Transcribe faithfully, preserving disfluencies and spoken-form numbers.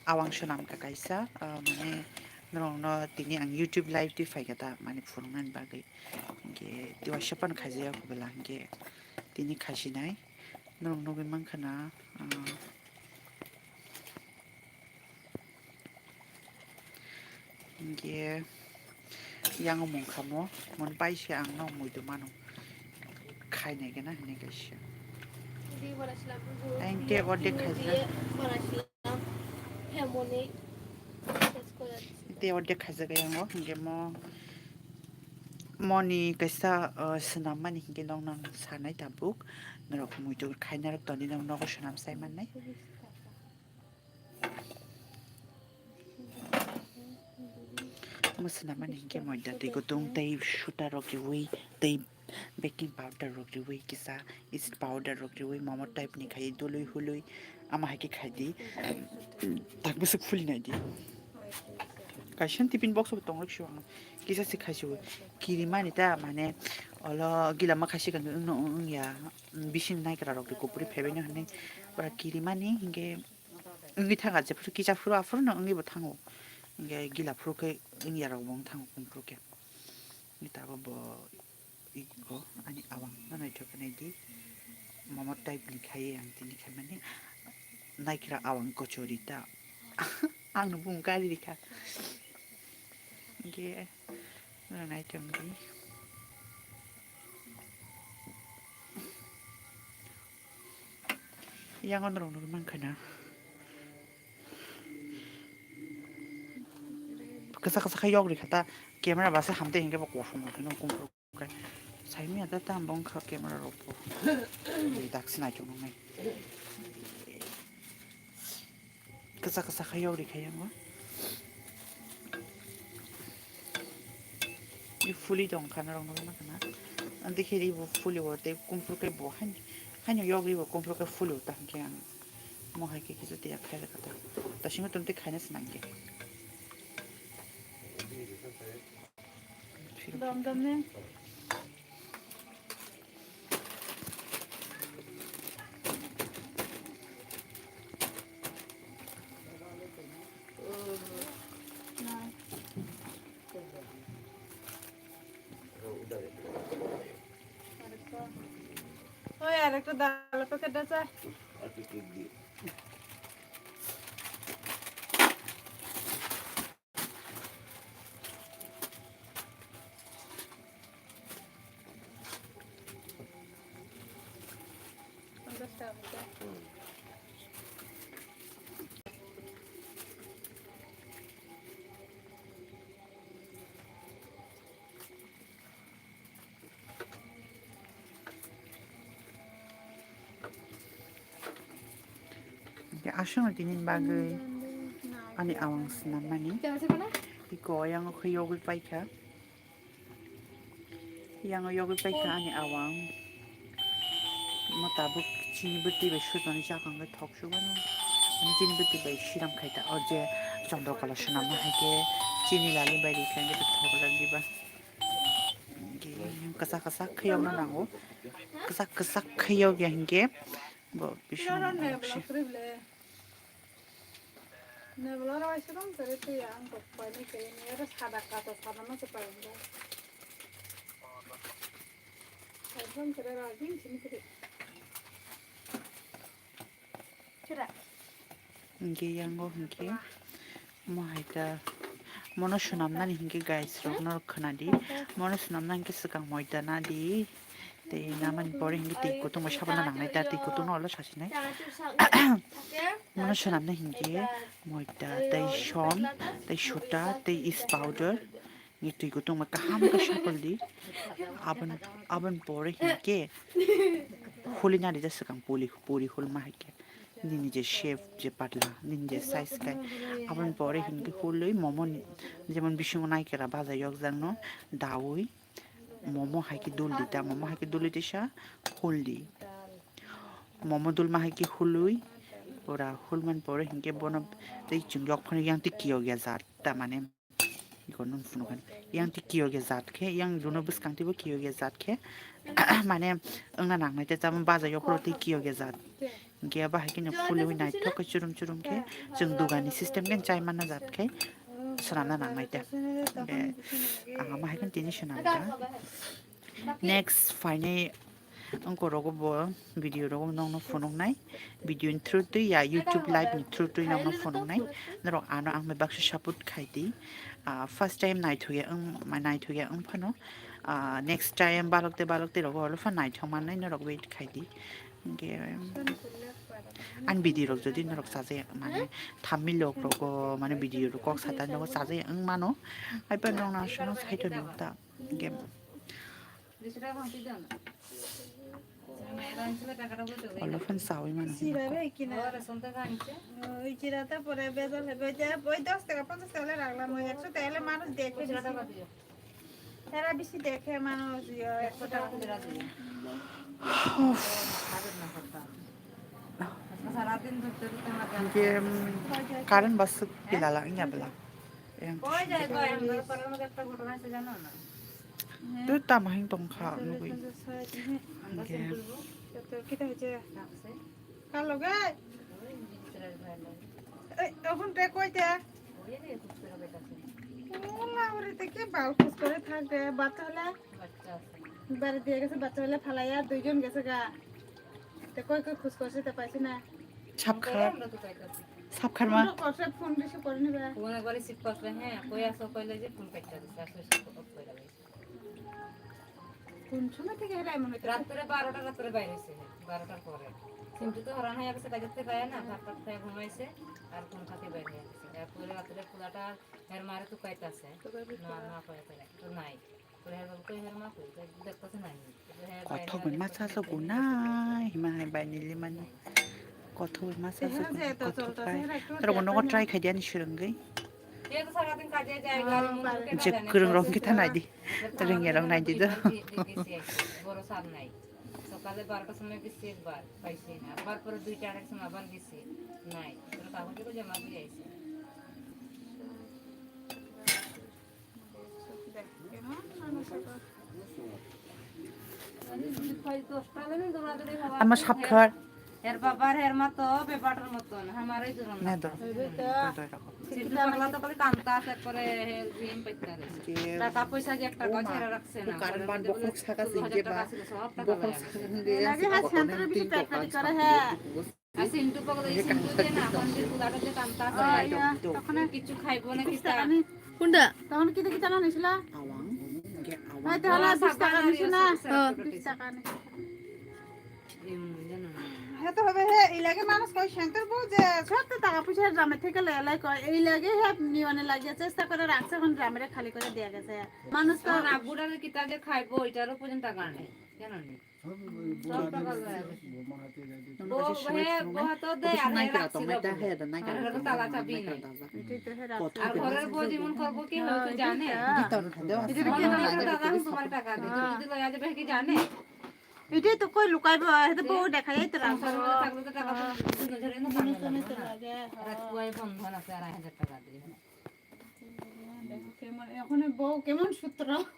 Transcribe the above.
awang swnam kha kaisa, ah, mane norokno tini ang YouTube live twi phai kha ta, mane phunuknani bagwi. Hinkhe tei waisa phano khaijak ya kubela hinkhe tini khaisinai norok nugwi mankha na, ah, Hinkhe yang mung khamo, mon pai se ang no muitu mano. Khainai gana hinui kaisa. Ang te ordek khaijak. Te ordek khaijak yang o, hinkhe mo, moni kaisa, uh, swnam mani hinkhe nong nang sanai tabuk. Norok muitu khainai rok toni nong nogo swnam sai mannai. Omo swnamani hinkhe moida twi kutung tei suta rok riwi tei baking powder rok riwi kisa yeast powder rok riwi momo type ni khai dului hului ama hai khe khai di. Tak bwswk fuli nai di. Kaisa tiffin box bo tong rok si ang kisa se khai si kirimani ta mane olo gila ma khai si wngya bising naikra rok de kupuri phaibai no hinui pura kirimani hinkhe. Wngwi thangkha, jephuru kisa phuru aphuru no wngwi bo thango. Hinkhe gila phuru khe wngya rok bo wng thango, kum phuru khe. Hinkhe tabuk bo iko ani awang no naithok khe naidi. Momo type ni khai ang tini khaimani. Naikra awang kochori ta. Ang no bung kari rikha. Hinkhe no naithok di. Yang on rong nugwi mankha na. Kasa kasa khe yok rikha ta camera basa hamte hinkhe bo kosong rok no kum rok. Sai mia ta tam bong kha camera rok bo. Dak sinai chung nai. Kasa kasa khe yok rikha yang o. I fuli tong khana rok nugwi mankha na. Ang dikhe ri bo fuli bo tei kum phuru khe bo hain haino yok ri bo kum phuru khe fuli bo ta hinkhe ang mo hai khe kisa tiya khai rwkha ta. Ta simi tong tei khaina se nang khe. Dom dom ne. Oi, arekta dal packet da cha. Aswkno tini bagwi ani awang swnam mani. Iko yang khe yogwi paikha. Yang yogwi paikha ani awang. Mo tabuk chini bwtwi bai sujani chakang bai thok sugano. Ani chini bwtwi bai siram khaita o je chondro kala swnam hai khe chini lali bai rikha thok lagi ba. Kwchak kwchak khe yokna nango. Kwchak kwchak khe yokya hinkhe bo bisingo nangsi. Nebula rw aisuk rong kwrwi twi ang kok painai kwrwi ni oro sada kato sada ma se painai. Ekdom kwrwi rw jing sini kwrwi. Hinkhe yango hinkhe mo hai ta mono swnamnani hinkhe guys rok norok khwnadi. Mono swnamna hinkhe swkang moida nadi tei namani pore hinkhe twi kutung bai sabana nangnai ta twi kutung no ulo sasinai. Mono swnamna hinkhe moida tei som tei suta tei is powder. Ni twi kutung bai kaham khe sapal di. Abon abon pore hinkhe huli nadi ja swkang puli puri hulma hai khe. Nini je shape je patla, nini je size khai. Aboni pore hinkhe hulwi momo ni, jemon bisingo naikera baja yokjakno dawi momo hai khe dul di ta, momo hai khe dul di tisa hul di. Momo dulma hai khe hulwi pura hulmani pore hinkhe bono tei chwng yok phano yang twi kiyok ya jat ta mane. Iko nung phunukani. Yang twi kiyok ya jat khe, yang duno bwskang twibo kiyok ya jat khe. Mane wngna nangnai te, tamo baja yophoro twi kiyok ya jat. Hinkhe abo hai kheno phulwi naithok khe churum churum khe chwng dugani system khe chai manna jat khe swnamna nangnai ta. Hinkhe ang amo hai kheno tini swnam ta. Next phainai wngkorogo bo video rogo nokno phunuknai. Video ni through twi ya YouTube live ni through twi nokno phunuknai. Norok ano ang bai baksa support khai di. Ah, first time naithokya wng, naithokya wng phano. Ah, next time balok tei balok tei rogo olo phan naithok mannai norok wait khai di. Hinkhe, ani video rok jodi norok chajakya, mane, thumbnail rok rogo, mane, video rok kok sata nogo chajakya wng mano. Haiphano norok no aswkno saito nang ta. Hinkhe, olo phan chawi mano. Sirai bai kina. Oi, chira ta pore bezal hebe, oita, oi dos taka, ponchas taka le raglam, oi ekso taka le manuj dekhe. Tara bisi dekhe mano jiyo, ekso taka. Hinkhe, um, current baswk pilala wngya bwla. Yang koi jai, koi, amra parar modhe ekta ghotona hoyse jano na? Twi tamo hing tongkha nugwi. Hinkhe, kita hoyse? Kaloge? Ei, okhon te koi te? Ola, ore te ke bal khus kore thak de, bachcha hole? Bari diye gese, bachcha hole phalaiya, duijon gese ga. Te koi koi khus korse te paise na. Sapkhar. Sapkhar ma. Phone korse, phone receive kore ni ba. Phone ekbar receive korse, he, koi aso koile je phone katta dise, aso receive kore koile. কোন সময় থেকে এরা এমন হইতেছে? রাত্রে বারোটা রাত্রে বাইরে হয়েছে, বারোটার পরে। সিন্টু তো হরান হয়ে গেছে, কাজের থেকে আয় না, ভাত টাত খেয়ে ঘুমাইছে, আর কোন ফাঁকে বাইরে হয়ে গেছে। এরপরে রাত্রে পোলাটা হের মারে তো কইতাছে, না, না কইতাছে, তো নাই। পরে হের বাবা কই হের মা কই, তো দেখতাছে নাই। তো হের বাইরে Kothok bai masa so gunai, hima hai bai nili mani. Kothok bai masa so gunai, kothok bai. Toro bono try khai dia ni swrwngwi. Je kwrwng rok khe tha nai di. Rwngya rok nai di do. বড় সার নাই। সকালে বারোটার সময় গেছি একবার, পাইছি না। আবার পরে দুইটা আড়াইটার সময় আবার গেছি, নাই। কোনো কাগজ টাগজ জমা দিয়ে আইছি। আমার সাপখার। এর বাবার এর মা তো বেবাটার মতন, আমারই জুরন না তো। সিদ্ধু পাগলা তো খালি কান্তা আছে, একবারে হে জিম পাইতে পারে। টাকা পয়সা যে একটা কথা ছেড়ে রাখছে না। কারেন্ট বান বকল ছাকা সিদ্ধে বা বকল ছাকা সিদ্ধে লাগে। হ্যাঁ, সেন্টারে বেশি প্যাকপ্যাকি করে, হ্যাঁ। আর সিন্টু পাগল, এই সিন্টু যে না, এখন যে পুলাটা যে কান্তা আছে, কিছু খাইবো না, কিতা? কোনটা? তখন কিতা কিতা না নিছিল? হয়তো হলো বিশ টাকা নিছিল না? হ্যাঁ। বিশ টাকা নিছিল। হে তো হবে, হে, এই লাগে মানুষ কয় সেন্টার বউ যে সব তো টাকা পয়সা জামে থেকে লয়, লয় কয়, এই লাগে হে নিওয়ানে লাগে চেষ্টা করে রাখছে, এখন জামেরে খালি করে দিয়ে গেছে। মানুষ তো আমার আব্বুরা কিতা যে খাইবো, ওইটারও পর্যন্ত টাকা নেই, জানো নি? আর ঘরের বউ যেমন করবো কি হয়তো জানে? এটাই তো কই লুকাইবো, এটা বউ দেখা যায় তো রাখবো। রাত পুয়াই বন্ধন আছে আড়াই হাজার টাকা দিয়ে। দেখো কেমন, এখন বউ কেমন সূত্র।